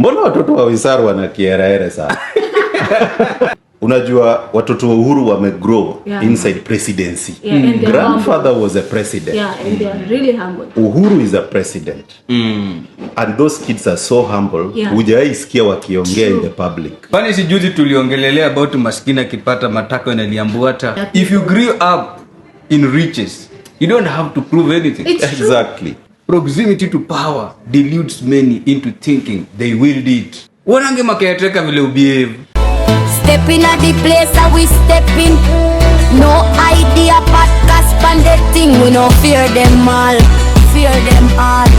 Mbona watoto wa Wisar wana kiherehere sana? Unajua watoto wa Uhuru wamegrow inside presidency. Yeah, and they're Grandfather was a president. Yeah, and they are really humble. Uhuru is a president. And those kids are so humble. Hujawahi sikia wakiongea in the public. Kwani si juzi tuliongelelea about maskini akipata matako inaliambuata? If you grew up in riches, you don't have to prove anything. It's true. Exactly. Proximity to power deludes many into thinking they willed it. Wanange makiateka vile ubehave. Step in at the place and we step in. No idea podcast pan the thing. We no fear them all. Fear them all.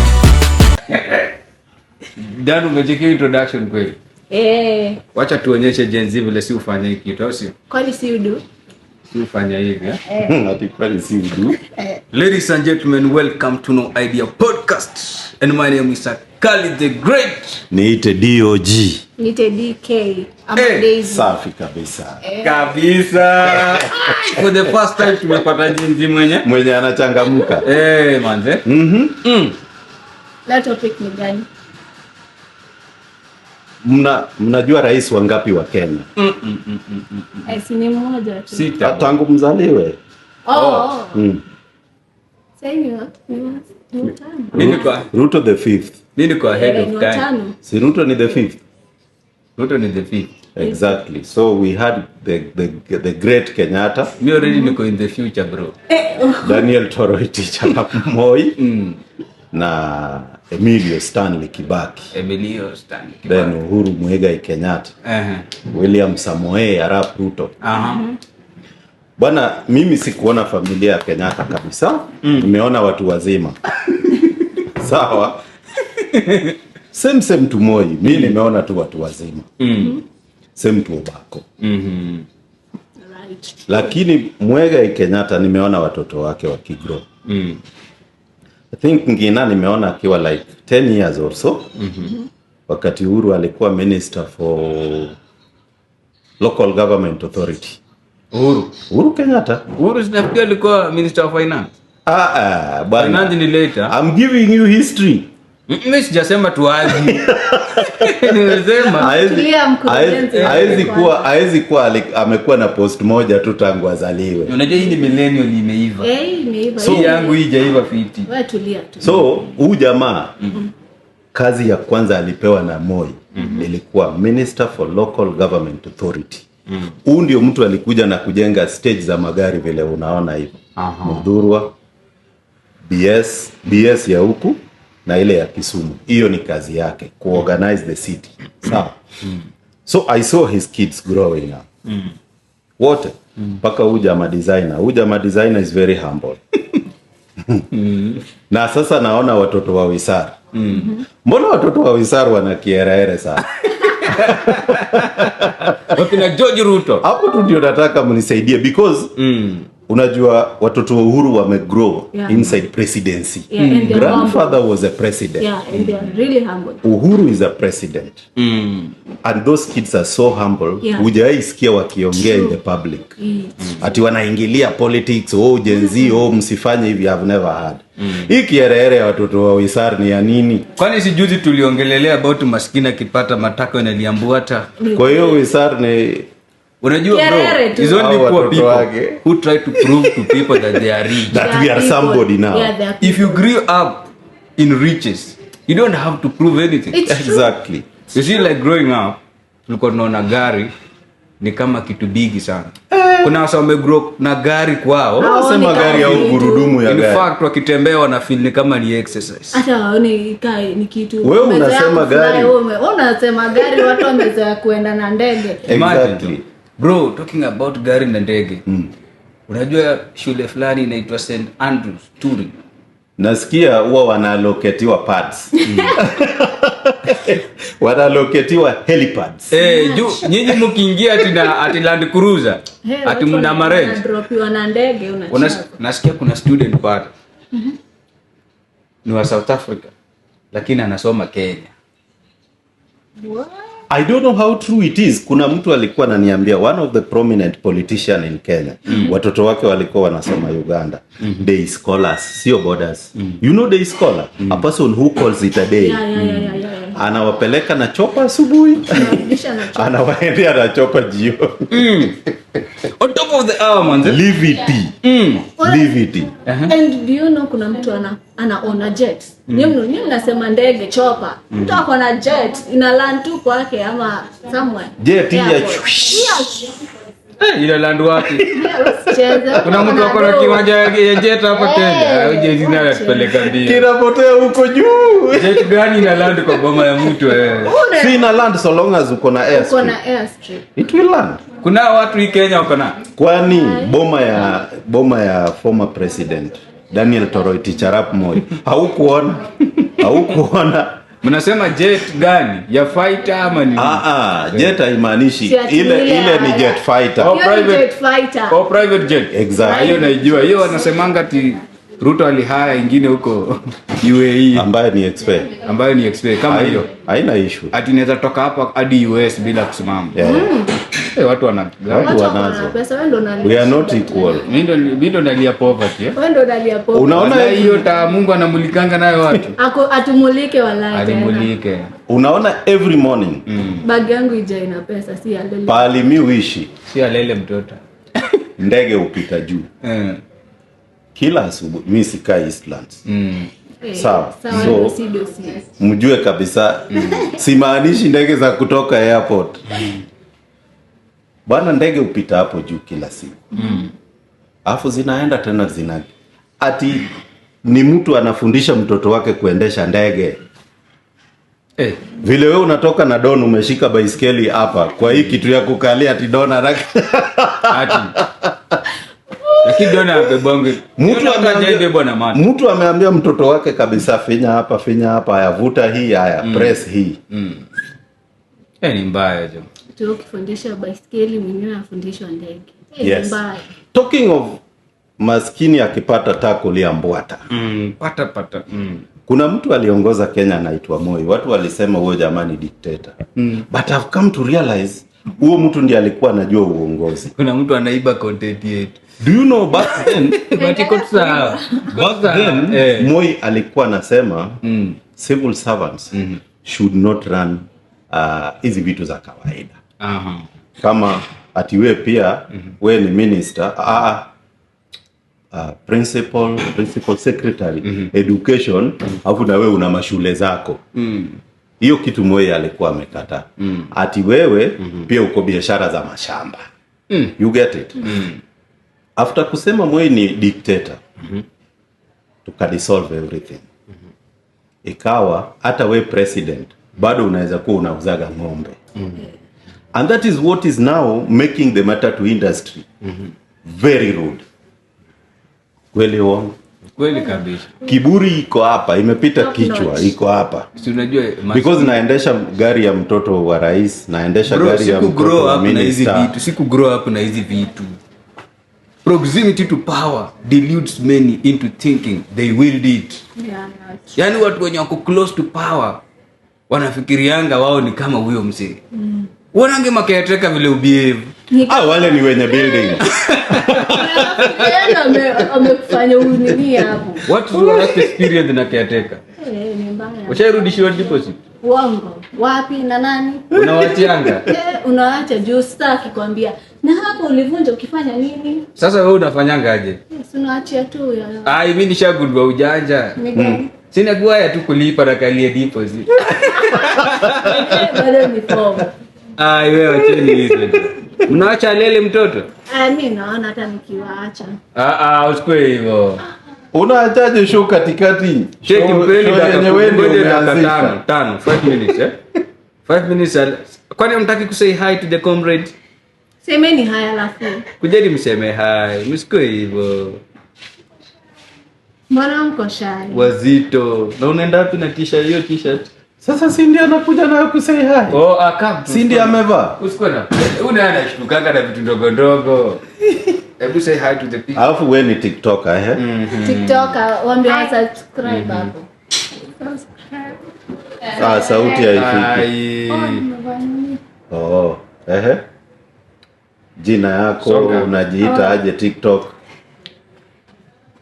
Dan, umecheki introduction kweli? Eh, Wacha tuonyeshe Gen Z vile si ufanya hii kitu, au sio? Kwani si udu? Si ufanya hivi, eh? Ati kwani si udu? Ladies and gentlemen, welcome to No Idea Podcast. And my name is Akali the Great. Niite DOG. Nite DK ama Eh, Daisy. Safi kabisa. Kabisa. For the first time tumepata Gen Z mwenye. Mwenye anachangamka. Eh, manze. Leo topic ni gani? Mnajua rais wangapi wa Kenya? Eh, si ni mmoja tu. Sita. Tangu mzaliwe. Oh. Sasa ni watano. Mimi kwa Ruto the fifth. Mimi niko ahead Eh, of ni time. watano. Si Ruto ni the fifth? Ruto ni the fifth. Exactly. So we had the great Kenyatta, Mi already niko in the future, bro. Daniel Toroitich arap Moi na Emilio Stanley Kibaki. Emilio Stanley. Then Uhuru Muigai Kenyatta, William Samoei Arap Ruto. Bwana, mimi sikuona familia ya Kenyatta kabisa. Nimeona watu wazima. Sawa. Same same to Moi. Mi nimeona tu watu wazima. Same to Obako. Lakini Muigai Kenyatta nimeona watoto wake wakigrow. I think Ngina nimeona akiwa like 10 years or so. Wakati Uhuru alikuwa minister for local government authority. Uhuru. Uhuru Kenyatta. Uhuru sinafikiri alikuwa minister of finance. Ah, ah, bwana. Finance ni later. I'm giving you history. Mimi sijasema tuaji. Nimesema Tulia, mkurugenzi. Haezi kuwa amekuwa na post moja tu tangu azaliwe. Unajua hii ni millennial imeiva. Eh, imeiva. Hii yangu hii haijaiva fiti. Wewe tulia tu. So huu jamaa kazi ya kwanza alipewa na Moi ilikuwa Minister for Local Government Authority. Huu ndio mtu alikuja na kujenga stage za magari vile unaona hivyo. Muthurwa, BS, BS ya huku na ile ya Kisumu. Hiyo ni kazi yake, kuorganize the city. Sawa. So I saw his kids growing up. Wote mpaka huyu jamaa designer. Huyu jamaa designer is very humble. Na sasa naona watoto wa Wisar. Mbona watoto wa Wisar wana kiherehere sana? Wakina George Ruto. Hapo tu ndio nataka mnisaidie because unajua watoto wa Uhuru wamegrow inside presidency. Yeah, and they're Grandfather was a president. Yeah, and they are really humble. Uhuru is a president. And those kids are so humble. Hujawahi sikia wakiongea in the public. Ati wanaingilia politics, oh Gen Z, oh msifanye hivi, I've never heard. Hii kiherehere ya watoto wa Wisar ni ya nini? Kwani si juzi tuliongelelea about maskini akipata matako inaliambuata? Kwa hiyo Wisar ni Unajua bro, Kiherehere tu. it's only Hao poor watoto people wake. who try to prove to people that they are rich. That They we are are people. somebody now. Yeah, they are If you grew up in riches, you don't have to prove anything. It's true. Exactly. You see, like growing up, tulikuwa tunaona gari ni kama kitu big sana. Kuna wasa wamegrow na gari kwao. Hawaoni Sema kama gari au kitu. gurudumu ya In gari. fact, wakitembea wana feel ni kama ni exercise. Hata waone ikae ni kitu. Wewe Wamezoea unasema kufly, gari. wewe unasema gari, watu wamezoea kuenda na ndege. Imagine. Exactly. Bro, talking about gari na ndege. Unajua shule fulani inaitwa St Andrews Turing. Nasikia huwa wanaallocatiwa pads. Wanaallocatiwa helipads. Eh, juu nyinyi mkiingia ati na ati Land Cruiser, Hey, ati watu mna marange. wanadropiwa na ndege unachapa. Nasikia kuna student pale. Ni wa South Africa lakini anasoma Kenya. What? I don't know how true it is. Kuna mtu alikuwa ananiambia one of the prominent politician in Kenya. Watoto wake walikuwa wanasoma Uganda. Day scholars, sio boarders. You know day scholar? A person who calls it a day. Yeah. Anawapeleka na chopper asubuhi, Anarudisha na chopper. Anawaendea na chopper jioni. On top of the hour, manze. Livity. Livity. And do you know kuna mtu ana own a jet? Mm. Ni mnasema ndege, chopper. Mtu ako na jet ina land tu kwake ama somewhere. Jet ya Airport. Yeah. Eh, ina land wapi? Yeah, usicheze. Kuna mtu ako na kiwanja ya jet hapa Kenya? Eh, Au jezi nayo wache. atupeleka mbio. Kinapotea huko juu. Jet gani ina land kwa boma ya mtu, eh? Si ina land so long as uko na Uko airstrip. na airstrip. It will land. Kuna watu hii Kenya wako na Kwani boma ya former president Daniel Toroitich arap Moi, haukuona? Haukuona? Mnasema jet gani? Ya fighter ama ni? Ah ah, jet haimaanishi Si ati ile ile ile ni jet fighter. Oh, Hiyo ni private. jet fighter. Oh, private jet. Exactly. Hiyo naijua. Hiyo wanasemanga ati Ruto alihire ingine huko UAE Ambaye ni expert. Ambayo ni expert kama hiyo. Haina issue. Ati inaweza toka hapa hadi US bila kusimama. Yeah. Eh, watu wana Watu Watu wako na wanazo. pesa, wewe ndo unalia. We are not equal. Mimi ndo nalia poverty, eh. Wewe ndo unalia poverty. Unaona Wallahi hiyo taa Mungu anamulikanga nayo watu. Ako atumulike walai tena. Alimulike. Unaona every morning Bag yangu ija ina pesa, si ya lele. Pahali mi uishi, Si alele mtoto. Ndege hupita juu Eh. kila asubuhi. Mi sikai Eastlands. Eh, Sawa. sawa, dosi dosi. Mjue kabisa simaanishi ndege za kutoka airport bwana. Ndege hupita hapo juu kila siku, alafu zinaenda tena zina, ati ni mtu anafundisha mtoto wake kuendesha ndege. Eh. Vile we unatoka na Don umeshika baiskeli hapa kwa hii kitu ya kukalia, ati Don Ati. Lakini Don abebwange. Mtu Mtu ameambia na mata. Mtu ameambia mtoto wake kabisa, finya hapa, finya hapa, haya vuta hii, haya press hii. Eh, ni mbaya jo. Tu ukifundisha baiskeli, mwingine anafundishwa ndege. Eh, Yes. mbaya. Talking of maskini akipata tako liambwata, Pata pata. Kuna mtu aliongoza Kenya anaitwa Moi. Watu walisema huyo jamani dictator, but I've come to realize huo mtu ndiye alikuwa anajua uongozi. Kuna mtu anaiba content yetu. Do you know back then, But iko sawa. back then Eh. Moi alikuwa anasema civil servants should not run hizi vitu za kawaida, kama ati we pia we ni minister, principal secretary education, alafu na we una mashule zako. Hiyo kitu Moi alikuwa amekataa, ati wewe pia uko biashara za mashamba. You get it? After kusema Moi ni dictator, tukadissolve everything. Ikawa hata we president bado unaweza kuwa unauzaga ng'ombe, and that is what is now making the matatu industry very rude. Kweli uongo? Kweli kabisa. Kiburi iko hapa, imepita Top kichwa, notch. iko hapa, Si unajua because naendesha gari ya mtoto wa rais, naendesha Bro, gari ya siku mtoto grow wa up na hizi minister. vitu, siku grow up na hizi vitu. Proximity to power deludes many into thinking they wield it. Yeah. Yaani watu wenye wako close to power wanafikirianga wao ni kama huyo mzee. Wanange macaretaker vile ubehave. Ah, wale ni wenye building. Yaani amekufanya unini hapo. What is your last experience na caretaker? Eh, ni mbaya. Ushairudishiwa deposit? Uongo. Wapi na nani? Unawachianga? Eh, unaacha juu star akikwambia na hapo ulivunja ukifanya nini? Sasa wewe unafanyanga aje? Eh, si unaachia tu ya. Ai, mimi nishagundua ujanja. Ni gani? Sina guaya tu kulipa na kalie deposit. Eh, bado ni form. Ai, wewe wacheni hizo. Mnaacha alele mtoto? Ah, mi naona hata nikiwaacha. Ah ah, usikue hivyo. Unaachaje show katikati? Cheki, mpeni Show dakika yenye wewe ndio ngoja dakika umeanzisha. tano, tano, 5 minutes, eh? 5 minutes. Kwani hamtaki kusay hi to the comrade? Semeni haya alafu. Kujeni mseme hi, msikue hivyo. Mbona mko shy? Wazito. Na unaenda wapi na t-shirt, hiyo t-shirt? Sasa si ndio anakuja nayo kusay hi? Oh, ah, come. Si ndio amevaa? Usikue na. Una anashtukanga na vitu ndogo ndogo. Hebu say hi to the people. Alafu we ni TikToker, eh? TikToker, waambie wa subscribe hapo. Ah, sauti haifiki. Ai. Oh, ehe. Jina yako, Songa. unajiita aje TikTok?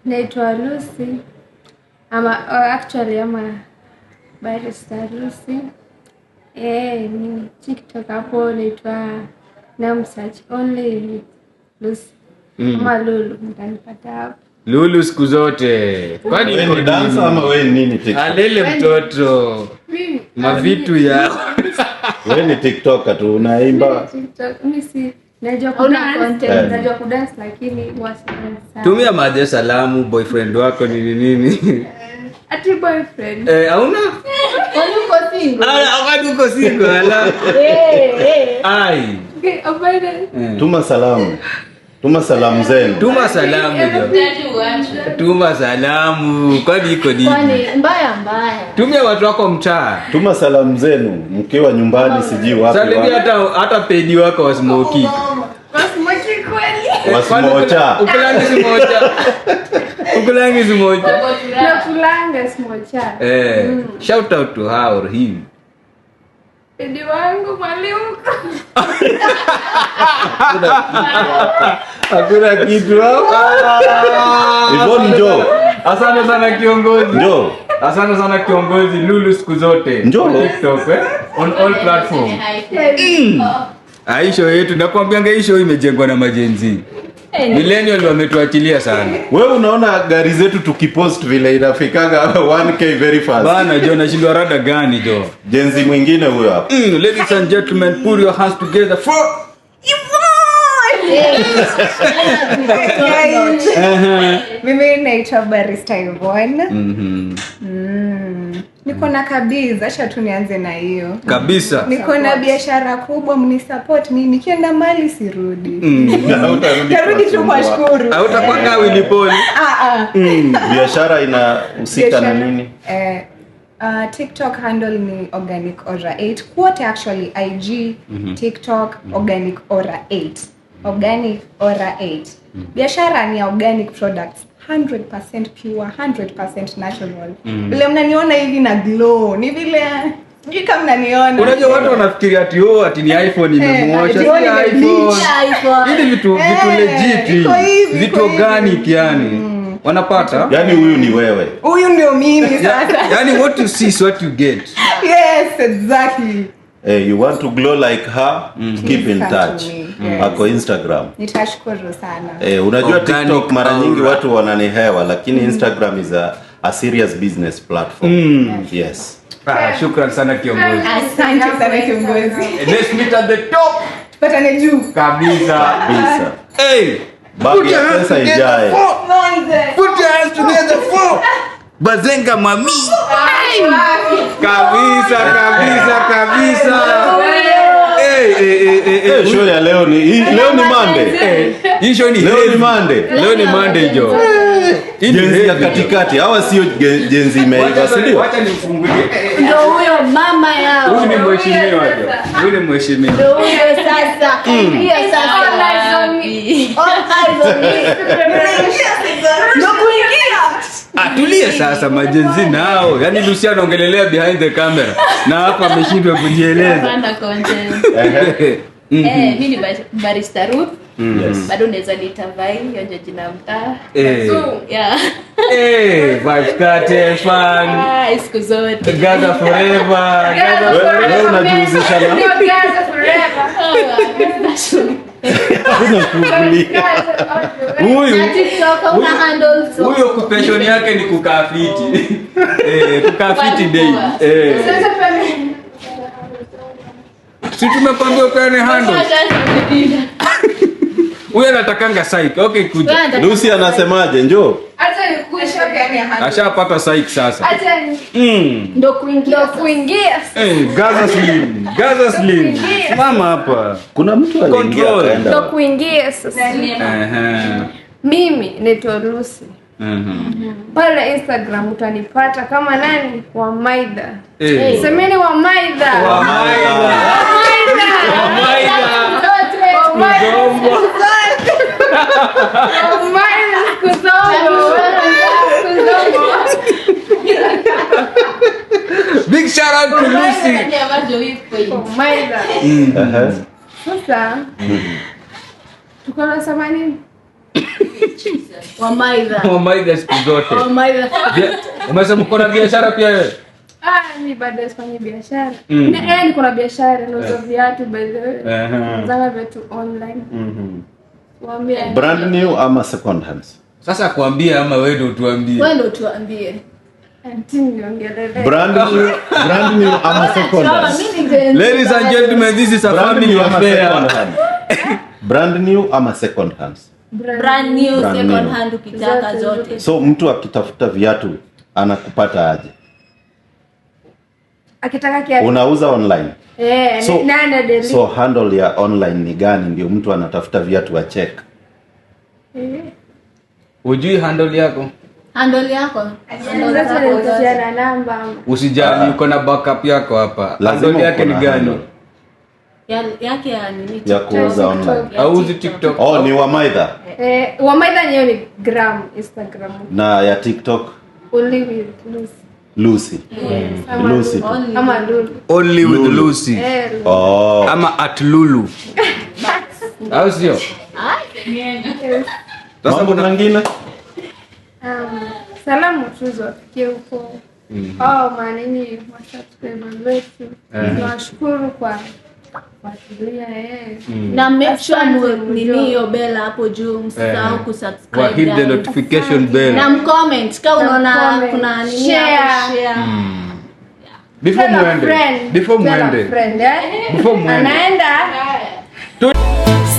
Naitwa Lucy. Ama oh, actually ama barrister Lucy. Ni TikTok hapo naitwa Namsearch only Lucy. Ama Lulu mtanipata hapo. Lulu siku zote. Kwani Wewe iko ni dancer ama wewe ni nini TikTok? Alele mtoto. Mimi Mavitu ya Wewe ni TikToker tu unaimba. TikTok mimi si najua Hauna kudance, content. najua kudance lakini huwa si dance sana. Tumia maje salamu boyfriend wako nini nini. Ati boyfriend. Eh, hauna? Kwani uko single? Ah, wakati uko single ala. Eh, eh. Ai. Okay, hapana. Eh. Tuma salamu. Tuma salamu zenu. Tuma salamu jo. Tuma salamu. Kwani iko nini? Kwani mbaya mbaya. Tumia watu wako mtaa. Tuma salamu zenu mkiwa nyumbani sijui wapi. Salimia Wapi. hata pedi wako wasmoki. Wasmoki kweli. Wasmocha. Ukulangi smocha. Ukulangi smocha. Nakulanga smocha. Eh, shout out to her or him. Pedi wangu mwalimu. Hakuna kitu hapa. Yvonne njoo. Asante sana kiongozi. Njoo. Asante sana kiongozi Lulu siku zote. Njoo. On TikTok, eh? On all platform. Ah, show yetu nakwambianga hii show imejengwa na ma-Gen Z. Millennial wametuachilia sana. Wewe unaona gari zetu tukipost vile inafikaga 1K very fast. Bana jo, nashindwa rada gani jo. Gen Z mwingine huyo hapa. Ladies and gentlemen, put your hands together for Guys, mimi naitwa Barista Yvonne. Niko na kabiz, acha tu nianze na hiyo. Kabisa. Niko na biashara kubwa, mnisupport mimi. Nikienda mali sirudi. Hautarudi Narudi tu kuwasumbua. kwa shukuru. Hautakuwa kama Willy Paul. Ah, ah. Biashara inahusika na Biashara- nini? TikTok handle ni Organic Aura 8. Quote actually IG, TikTok Organic Aura 8. Organic Aura 8. Biashara ni ya organic products, 100% pure, 100% natural. Vile mnaniona hivi na glow, ni vile sijui kama mnaniona. Unajua watu wanafikiria ati oh, ati ni iPhone imemuosha. ati Si oh, nimebleach. iPhone. iPhone. Hivi vitu legit. Iko hivi, Vitu iko hivi. organic yani. Wanapata? Yaani huyu ni wewe. Huyu ndio mimi sasa. Yaani what you see is what you get. Yes, exactly. You want to glow like her? Keep in Listen to touch. me. Yes. Ako Instagram. Nitashukuru sana. Unajua Organic TikTok mara nyingi aura. watu wananihewa lakini Instagram is a serious business platform. Yes. Ah, shukran sana kiongozi. Asante sana kiongozi. Let's meet at the top. Tupatane juu. Kabisa. Kabisa. Hey, Bagi ya pesa ijae. Manze. Put your hands together for Bazenga mami. Kabisa, kabisa, kabisa. Hey, hey, hey, hey, hey. Show ya leo ni hii, leo ni Monday. Hii show ni Leo ni heavy. Monday. Leo ni Monday jo. Hii ni Gen Z ya heavy, jo. katikati. Hawa sio Gen Z imeiva, si ndio? Wacha nifungulie. Ndio huyo mama yao. Huyu ni mheshimiwa jo. Huyu ni mheshimiwa. Ndio huyo sasa. Hiyo sasa. All eyes on me. All eyes on me. Ndio kuingia. Atulie sasa ma-Gen Z nao. Yaani Lucia anaongelelea behind the camera na hapa ameshindwa kujieleza. Napanda content. Mi ni Barista Ruth. Yes. Bado unaweza niita Vai, hiyo ndio jina ya mtaa. Eh. Yeah. Eh, vibes cartel fun. Ah, siku zote. Gaza forever. Gaza Wewe wewe unajihusisha na Ndio Gaza forever. Hakuna shughuli. Gaza all the way. Huyu Na TikTok una handles. huyu occupation yake ni kukaa fiti. Eh, kukaa fiti day. Eh. Sasa pale Si tumekwambia upeane handle. Huyu anatakanga psych. Okay, kuja. Lucy anasemaje? Njoo. Acha nikushe. Ashapata psych sasa. Acha ni Ndio kuingia. ndio kuingia. Eh, Gaza Slim. Gaza Slim. Simama hapa. Kuna mtu aliingia Control. akaenda. Ndio kuingia sasa. Ehe. Mimi naitwa Lucy. Pale Instagram utanipata kama nani? Wamaidha. Eh. Semeni Wamaidha. Wamaidha. Wamaidha. Wamaidha. Wamaidha. Kuzombo. Wamaidha siku zote. Siku zote. Big shout out to Lucy. Wamaidha. Ehe. Sasa tuko nasema nini? Wamaidha. Wamaidha siku zote. Wamaidha. Umesema uko na biashara pia wewe? Ah, mi bado sifanyi biashara. Niko na biashara, nauza viatu by the way. Nauzanga viatu online. Waambie. Brand new ama second hands? Sasa kuambia ama wewe ndio utuambie? Wewe ndio tuambie. Ati niongelele. Brand new ama second Choma, hands? mimi ni Gen Z Ladies and bado. gentlemen, this is a Brand family new ama affair. second hand? Brand new ama second hands? Brand new, Brand second new. hand ukitaka Zote, zote. So mtu akitafuta viatu anakupata aje? Akitaka kiatu. Unauza online? Eh, nani adeli? So handle ya online ni gani ndio mtu anatafuta viatu wa check? Ujui handle yako? Handle yako. Handle Sasa zako zote. nitapeana namba ama. Usijali, uko na backup yako hapa. Lazima Handle yake uko ni na gani? handle Yake ya nini? Ya kuuza TikTok. online. Ya Auzi TikTok. Oh, ni Wamaidha Eh, Wamaidha nyewe ni gram Instagram. na ya TikTok? Only with Lucy. Lucy. Ama Lucy. Lulu. Only. Ama Lulu. Only with Lulu. Lucy. Eh, Lulu. Oh. Ama at Lulu. Au sio? Sasa Mambo mengine? Salamu tu ziwafikie huko. Oh, manini wasubscribers wetu. Tunawashukuru kwa kufuatilia eh. Na make sure Asante, nini mjoo. hiyo bell hapo juu, msisahau kusubscribe. Wa hit the guys. notification bell. Na mcomment kama Na unaona mcomment. kuna nini Share. hapo, share. Before Tell a muende. friend. Before Tell a muende. friend, eh. Before muende. Anaenda.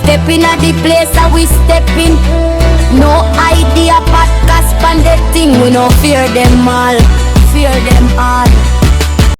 Step in at the place and we step in. No idea podcast pan the thing. We no fear them all. Fear them all.